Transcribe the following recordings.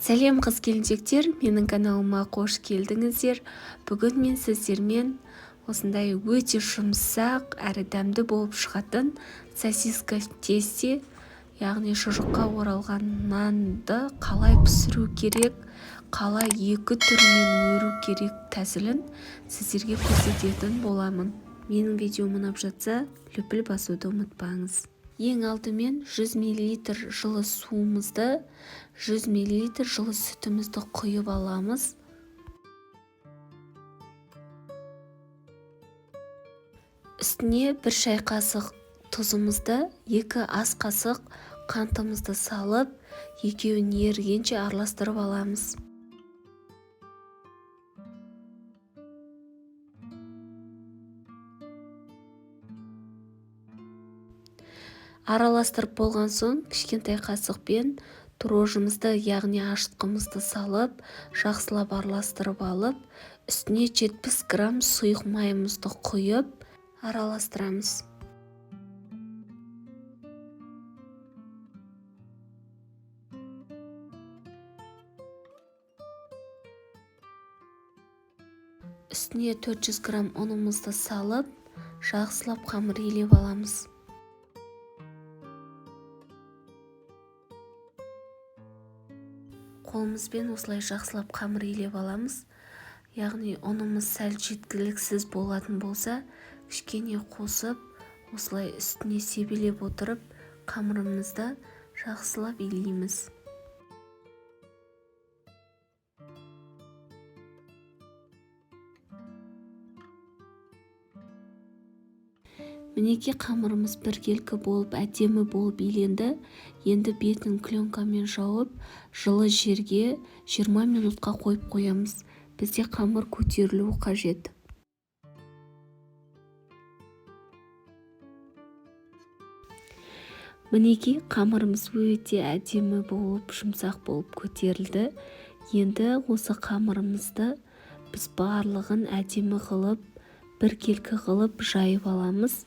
Сәлем, қыз-келіншектер, менің каналыма қош келдіңіздер. Бүгін мен сіздермен осындай өте жұмсақ әрі дәмді болып шығатын сосиска в тесте, яғни шұжыққа оралған нанды қалай пісіру керек, қалай екі түрінен өру керек тәсілін сіздерге көрсететін боламын. Менің видеом ұнап жатса, лүпіл басуды ұмытпаңыз. Ең алдымен 100 мл жылы суымызды, 100 мл жылы сүтімізді құйып аламыз. Үстіне 1 шай қасық тұзымызды, 2 ас қасық қантымызды салып, екеуін ерігенше араластырып аламыз. Араластырып болған соң кішкентай қасықпен дрожжымызды, яғни ашытқымызды салып, жақсылап араластырып алып, үстіне 70 грамм сұйық майымызды құйып, араластырамыз. Үстіне 400 грамм ұнымызды салып, жақсылап қамыр илеп аламыз. Қолымызбен осылай жақсылап қамыр илеп аламыз. Яғни ұнымыз сәл жеткіліксіз болатын болса, кішкене қосып, осылай үстіне себелеп отырып, қамырымызды жақсылап илейміз. Мінекей қамырымыз біркелкі болып, әдемі болып иленді. Енді бетін пленкамен жауып, жылы жерге 20 минутқа қойып қоямыз. Бізде қамыр көтерілуі қажет. Мінекей қамырымыз өте әдемі болып, жұмсақ болып көтерілді. Енді осы қамырымызды біз барлығын әдемі қылып, біркелкі қылып жайып аламыз.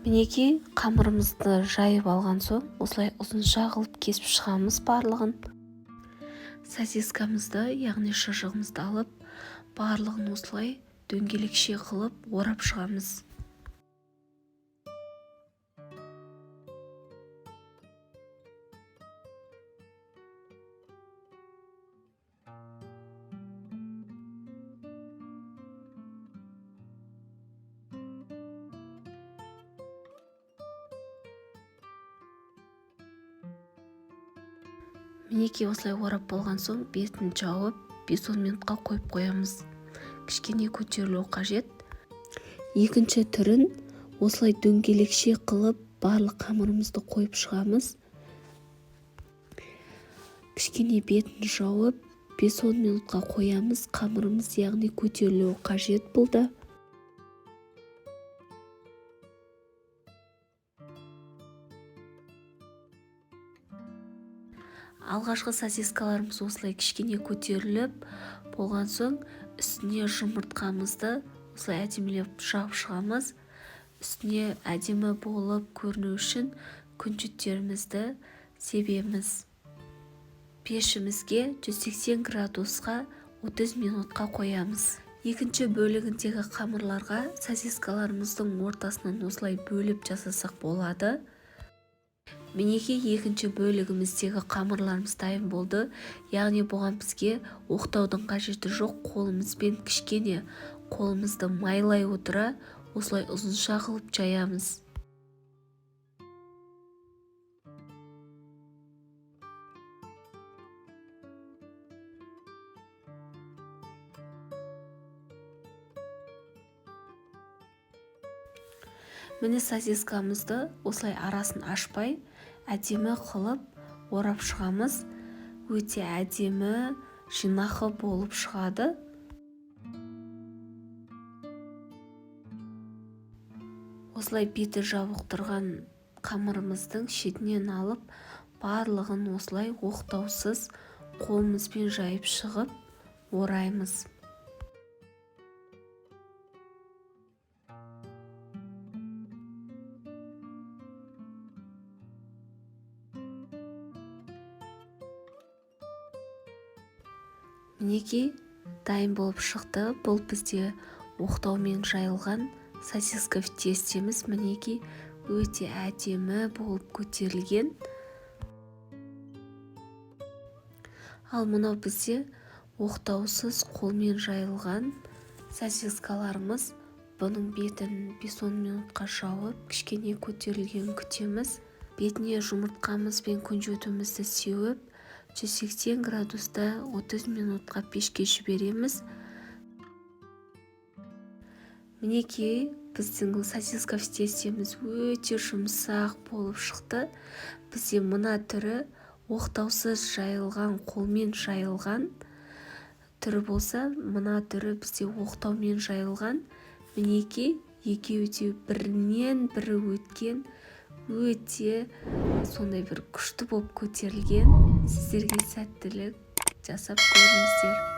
Мінекей қамырымызды жайып алған соң осылай ұзынша қылып кесіп шығамыз барлығын. Сосискамызды, яғни шұжығымызды алып, барлығын осылай дөңгелекше қылып орап шығамыз. Мінекей осылай орап болған соң бетін жауып 5-10 минутқа қойып қоямыз. Кішкене көтерілу қажет. Екінші түрін осылай дөңгелекше қылып барлық қамырымызды қойып шығамыз. Кішкене бетін жауып 5-10 минутқа қоямыз. Қамырымыз, яғни көтерілу қажет бұл да. Алғашқы сосискаларымыз осылай кішкене көтеріліп болған соң үстіне жұмыртқамызды осылай әдемілеп жағып шығамыз. Үстіне әдемі болып көріну үшін күнжіттерімізді себеміз. Пешімізге 180 градусқа 30 минутқа қоямыз. Екінші бөлігіндегі қамырларға сосискаларымыздың ортасынан осылай бөліп жасасақ болады. Мінекей екінші бөлігіміздегі қамырларымыз дайын болды. Яғни бұған бізге оқтаудың қажеті жоқ. Қолымызбен кішкене қолымызды майлай отыра осылай ұзынша қылып жаямыз. Міне сосискамызды осылай арасын ашпай әдемі қылып орап шығамыз. Өте әдемі жинақы болып шығады. Осылай беті жабық тұрған қамырымыздың шетінен алып, барлығын осылай оқтаусыз қолымызбен жайып шығып ораймыз. Мінекей, дайын болып шықты. Бұл бізде оқтаумен жайылған сосиска в тестеміз. Мінекей, өте әдемі болып көтерілген. Ал мынау бізде оқтаусыз қолмен жайылған сосискаларымыз. Бұның бетін 5-10 минутқа жауып, кішкене көтерілгенін күтеміз. Бетіне жұмыртқамыз бен күнжітімізді сеуіп, 180 градуста 30 минутқа пешке жібереміз. Мінекей, біздің сосиска в тестеміз өте жұмсақ болып шықты. Бізде мына түрі оқтаусыз жайылған, қолмен жайылған түрі болса, мына түрі бізде оқтаумен жайылған. Мінекей, екеуі де бірінен бірі өткен, өте сондай бір күшті болып көтерілген. Сіздерге сәттілік, жасап көріңіздер.